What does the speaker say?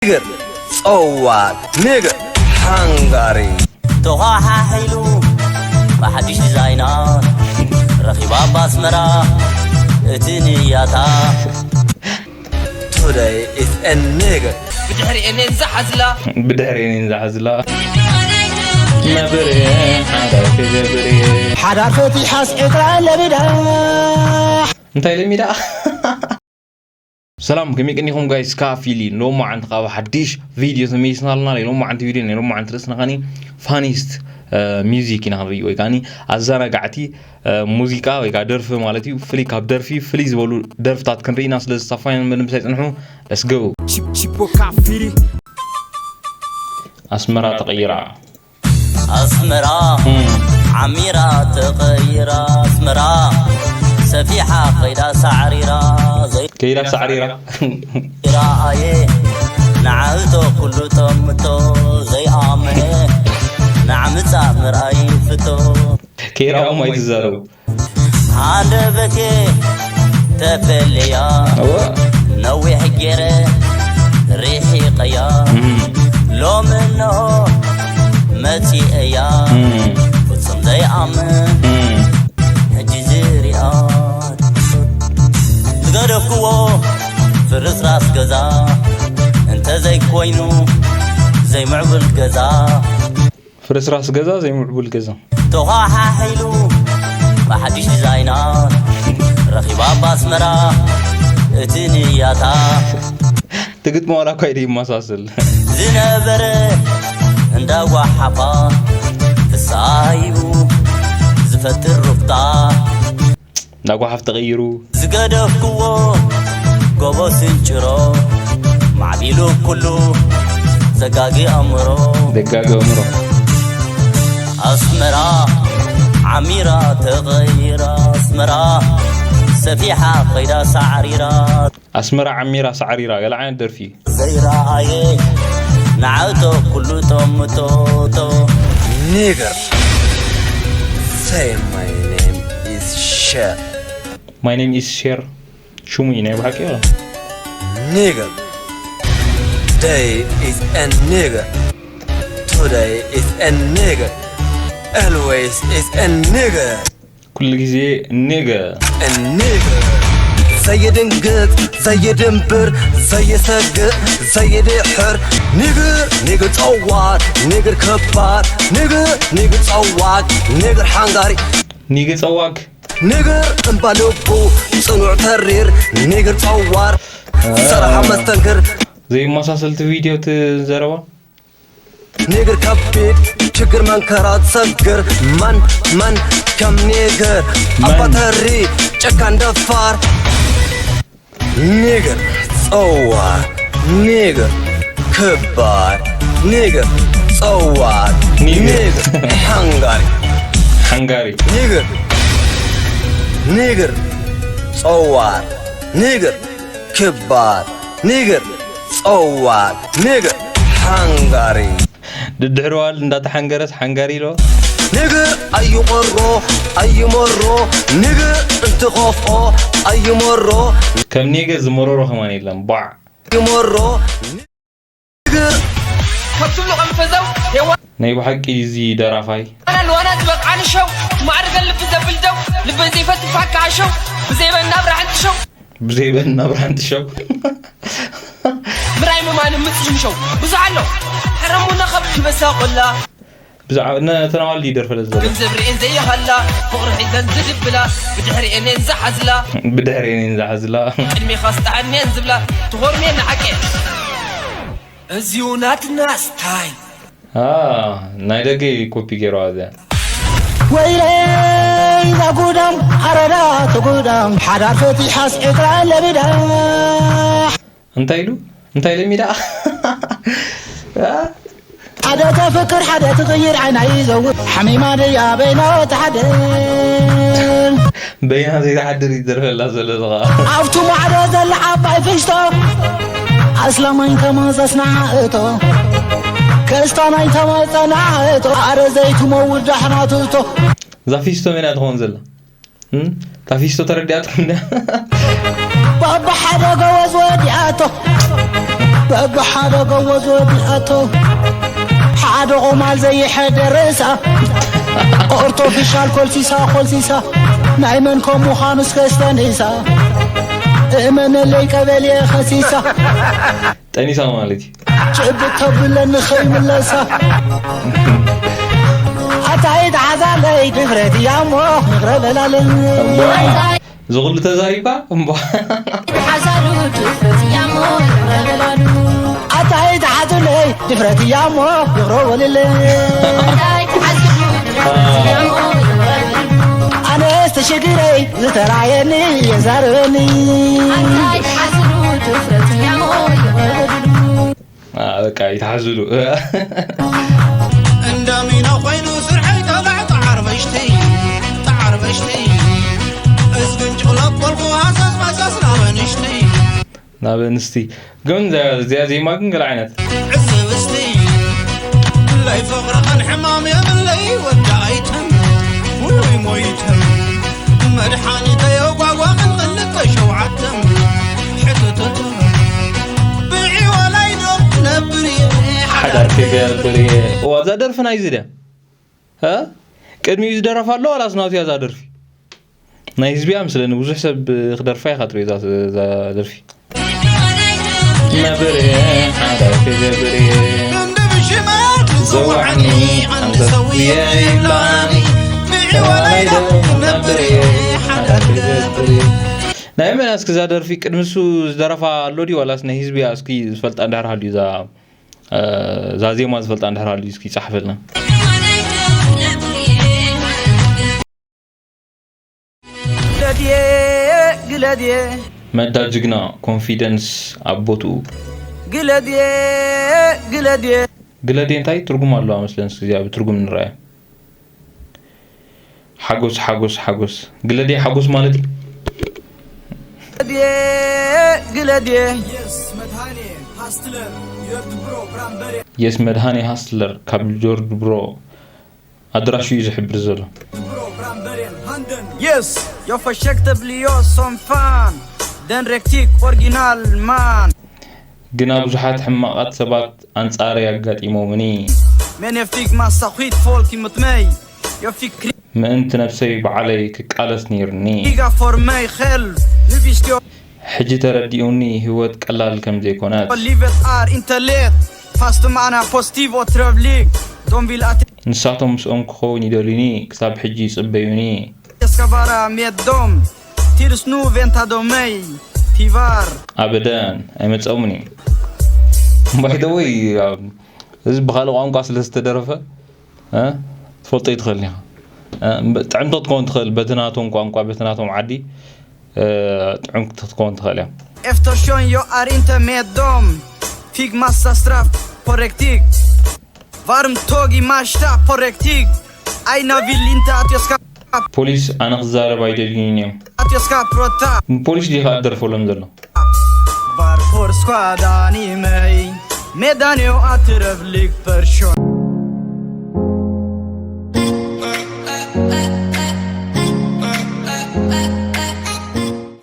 ኔገር ጸዋት ኔገር ሃንጋሪ ተዃሓሒሉ ብሓድሽ ዲዛይናት ረኺባ ኣብ ኣስመራ እቲ ንያታ። Today is a nigger. ብድሕሪኤን እየን ዝሓዝላ። ብድሕሪኤን እየን ዝሓዝላ። ነብር እየ፣ ሓዳር ክገብር እየ። ሓዳር ፈቲሓስ ዕጥራ ለሚዳ። እንታይ ለሚዳ? ሰላም፣ ከመይ ቀኒኹም ጋይስ? ካፊሊ ሎማዓንቲ ካብ ሓድሽ ቪድዮ ተመይስና ኣለና። ናይ ሎማዓንቲ ቪድዮ፣ ናይ ሎማዓንቲ ርእስና ከኒ ፋኒስት ሚውዚክ ኢና ክንርኢ ወይ ከኒ ኣዘናጋዕቲ ሙዚቃ ወይ ከዓ ደርፊ ማለት እዩ። ፍሊ ካብ ደርፊ ፍሊ ዝበሉ ደርፍታት ክንርኢና። ስለዚ ሳፋይን ምንም ሳይፅንሑ። Let's go። ቺፖ ካፊሪ። ኣስመራ ተቐይራ። ኣስመራ ዓሚራ ተቐይራ። ኣስመራ ሰፊሓ ከይዳ ሳዕሪራ። ከይዳ ሳዕሪራ። ዘይራ ኣየ ንዓህቶ ኩሉ ጠምቶ ዘይኣመነ ንዓምፃ ምርኣይ ፍቶ። ከይራኦም ኣይትዛረቡ። ሃንደበቴ ተፈለያ። ነዊሕ ገይረ ርሒቐያ። ሎሚ እንሆ መፂአያ። ፍጹም ዘይኣምን ሕጂ ዝሪኣ። ዝገደፍክዎ ፍርስራስ ገዛ እንተዘይኮይኑ ዘይምዕቡል ገዛ። ፍርስራስ ገዛ ዘይምዕቡል ገዛ። ተዃሓሒሉ ብሓድሽ ዲዛይናት ረኺባ ኣብ ኣስመራ እቲ ንያታ። ትግጥሞ ዋላ እኳ ይደ ይመሳሰል። ዝነበረ እንዳጓሓፋ ፍሳይኡ ዝፈጥር ሩፍታ። ናጓሓፍ ተቐይሩ። ዝገደፍክዎ ጎቦ ስንጭሮ ማዕቢሉ ኩሉ ዘጋጊ ኣእምሮ። ዘጋጊ ኣእምሮ። ኣስመራ ዓሚራ ተቐይራ ኣስመራ ሰፊሓ ኸይዳ ሳዕሪራ። ኣስመራ ዓሚራ ሳዕሪራ ገለ ዓይነት ደርፊ። ዘይረኣየ ንዓቶ ኩሉ ጠምቶቶ። Nigger. Say my name is Cher. My name is Cher. ሽሙ እዩ ናይ ብሓቂ። Nigger. Day is a nigger. Today is a nigger. Always is a nigger. ኩሉ ግዜ ኔገ። ኔገ። ዘይድንግጽ ዘይድንብር ዘይሰግእ ዘይድሕር። ኔግር ኔግር ጸዋር ኔግር ክባር። ኔግር ኔግር ጸዋግ ኔግር ሓንጋሪ። ኔግር ጸዋግ። ኔግር እምባ ልቡ ጽኑዕ ተሪር ኔግር ጸዋር። ዝሰራሓ መስተንክር። ዘይመሳሰልቲ ቪድዮ እቲ ዘረባ። ኔግር ከቢድ ችግር መንከራ ትሰግር። መን መን ከም ኔግር መን? ኣባተሪ ጨካን ደፋር። ኔግር ጸዋር ኔግር ክባር ኔግር ጸዋር ኔግር። ኔግር ሓንጋሪ ሓንጋሪ። ኔግር ኔግር ጸዋር ኔግር ክባር ኔግር ጸዋር ኔግር ሓንጋሪ። ድድሕሪ ዋል እንዳተሓንገረስ ሓንጋሪ ኢሎ። ኔግር ኣይቆሮ ኣይመሮ ኔግር እንትኸፍኦ ኣይመሮ። ከም ኔገ ዝመረሮ ከማን የለን። ባዕ። ኣይመሮ ኔግር። ካብ ትብሉ ቀንፈዘው ሄዋ ናይ ብሓቂ እዚ ደራፋይ። ኣና ልዋና ዝበቕዓኒ ሸው ማዕርገን ልቢ ዘብል ደው ልበይ ዘይፈትፋካ ሸው ብዘይበና ብራሕንቲ ሸው። ብዘይበና ብራሕንቲ ሸው። ምራይ ምማን ምጽሕም ሸው ብዙሕ ኣሎ። ሕረሙና ካብ ክበሳ ቆላ። ብዛዕባ ነ-፣ ተናዋል ሊደር ፈለዝ ዘሎ። ገንዘብ ርኤን ዘይሃላ ፍቕሪ ሒዘን ዝድብላ ብድሕሪኤን እየን ዝሓዝላ። ብድሕሪኤን እየን ዝሓዝላ። ቅድሜኻ ስጣዕኒ እየን ዝብላ ትኾርሜን ንዓቄ። እዚኡ ናትና ስታይ። አ፣ ናይ ደገ እዩ ኮፒ ገይረዋ እዚኣ። ወይለይ ዛ ጉዳም ኣረዳ ተጉዳም ሓዳር ፈቲሓስ ዕጥራ ለሚዳ። እንታይ ኢሉ? እንታይ ለሚዳ? አ? ሓደ ተፍቅር ሓደ ትቕይር ዓይና ይዘውር ሓሚማ ድያ በይና ተሓድር። በይና ዘይተሓድር ይደርፈላ ዘሎ ዝኻ። ኣብቱ ማዕዶ ዘላ ዓባይ ፍሽቶ ኣስላማይ ተመዘስና እቶ ከስታናይ ተመጸና እቶ ኣረ ዘይትመውት ዳሕና ትቶ። እዛ ፊስቶ መን እያ ትኸውን ዘላ? እም? እታ ፊስቶ ተረዲኣትኩም ድያ? ባባ ሓደ ጎበዝ ወዲኣቶ። በብሓደ ጎቦ ዝወዲኣቶ ሓደ ቁማል ዘይሕደር ርእሳ ኣርቶፊሻል ኮልሲሳ ኮልሲሳ ናይ መን ከም ምዃኑ እስከ ስተንሳ እመነለይ ቀበሌ ኸሲሳ ጠኒሳ ማለት እዩ። ጭብጥ ተብለኒ ኸይምለሳ ኣታይ ተሓዛለይ ድፍረት እያ እሞ ይቕረ በላለይ እዚ ኩሉ ተዛሪባ እምባ ሓሳዱ ድፍረት እያ እሞ ይቕረ በላሉ ኣታይ ተሓዙለይ ድፍረት እያ እሞ ይቕረ በልለይ ሓሳዱ ድፍረት እያ እሞ ይቕረ በላሉ ኣነስ ተሸግረይ ዝተራየኒ የዛርበኒ ሓሳዱ ድፍረት እያ እሞ ይቕረ በላሉ በቃ ይትሓዝሉ እንዳሚና ኮይኑ ስርሐይ ጠላዕ ጠዓር በሽተይ ጠዓር በሽተይ እዝግን ጭቕለቆልኩ ሃሰስ መሰስ ናበንሽተይ ናብ ኣንስቲ ግን እዚኣ ዜማ ግን ገለ ዓይነት ዕስብስቲ ብላይ ፍቕርኸን ሕማም የብለይ ወዲ ኣይተም ውይ ሞይተም መድሓኒተይ ኣጓጓኽን ክልተ ሸውዓተም ሕትትት ብዒወላይ ዶ ነብር እየ ሓዳር ክገብር እየ እዋ እዛ ደርፊ ናይዚ ድያ እ ቅድሚኡ ዝደረፋ ኣሎ ዋላስ ናቱ እያ እዛ ደርፊ ናይ ህዝቢ እያ ምስለኒ ብዙሕ ሰብ ክደርፋ እየ ካትሪ እዛ እዛ ደርፊ ነብር እየ ሓዳር ክገብር እየ ክንዲ ብሽመት ዝዋዕኒ ዓንዲ ሰውየ ይብላኒ ብዒወላይ ዶ ነብር እየ ሓዳር ክገብር እየ ናይ መን እስኪ እዛ ደርፊ ቅድሚ እሱ ዝደረፋ ኣሎ ድዩ ዋላስ ናይ ህዝቢ እያ እስኪ ዝፈልጣ እንድሕር ሃልዩ እዛ እዛ ዜማ ዝፈልጣ እንድሕር ሃልዩ እስኪ ይጻሕፈልና ግለድየ ግለድየ መዳ ጅግና ኮንፊደንስ ኣብ ቦትኡ ግለድየ ግለድየ ግለዴ እንታይ ትርጉም ኣለዋ መስለን እስኪ እዚኣ ብትርጉም ንረኣያ ሓጎስ ሓጎስ ሓጎስ ግለዴ ሓጎስ ማለት እዩ ግለድየ ግለድየ የስ መድሃኔ ሃስትለር ካብ ጆርድ ብሮ ኣድራሹ እዩ ዝሕብር ዘሎ Yes, jag försökte bli jag som fan Den riktig original man ግና ብዙሓት ሕማቓት ሰባት ኣንጻረይ ኣጋጢሞምኒ Men jag fick massa skit folk emot mig Jag fick ምእንቲ ነብሰይ ባዕለይ ክቃለስ ነይርኒ kriga för mig själv Nu visste jag ሕጂ ተረዲኡኒ ህይወት ቀላል ከም ዘይኮነት livet är inte lätt Fast de är positiv och trevlig De vill att ንሳቶም ምስኦም ክኸውን ይደልዩኒ ክሳብ ሕጂ ይጽበዩኒ jag ska vara med dem Tills nu väntar de mig Tyvärr ኣበደን ኣይመጸሙን እዩ ባይደወይ እዚ ብካልእ ቋንቋ ስለ ዝተደረፈ እ፣ ትፈልጦ ይትኽእል ኢኻ እ፣ ጥዕምቶ ክትከውን ትኽእል በቲ ናቶም ቋንቋ በቲ ናቶም ዓዲ እ፣ ጥዑምቲ ክትከውን ትኽእል እያ Eftersom jag är inte med dem Fick massa straff på riktigt Varm tåg i Märsta på riktigt Aina vill inte att jag ska ፖሊስ ኣነ ክዛረብ ኣይደልዩን እዮም att jag ska prata ንፖሊስ ዲኻ ትደርፈሎም ዘሎ Varför ska ni mig Medan jag är trevlig person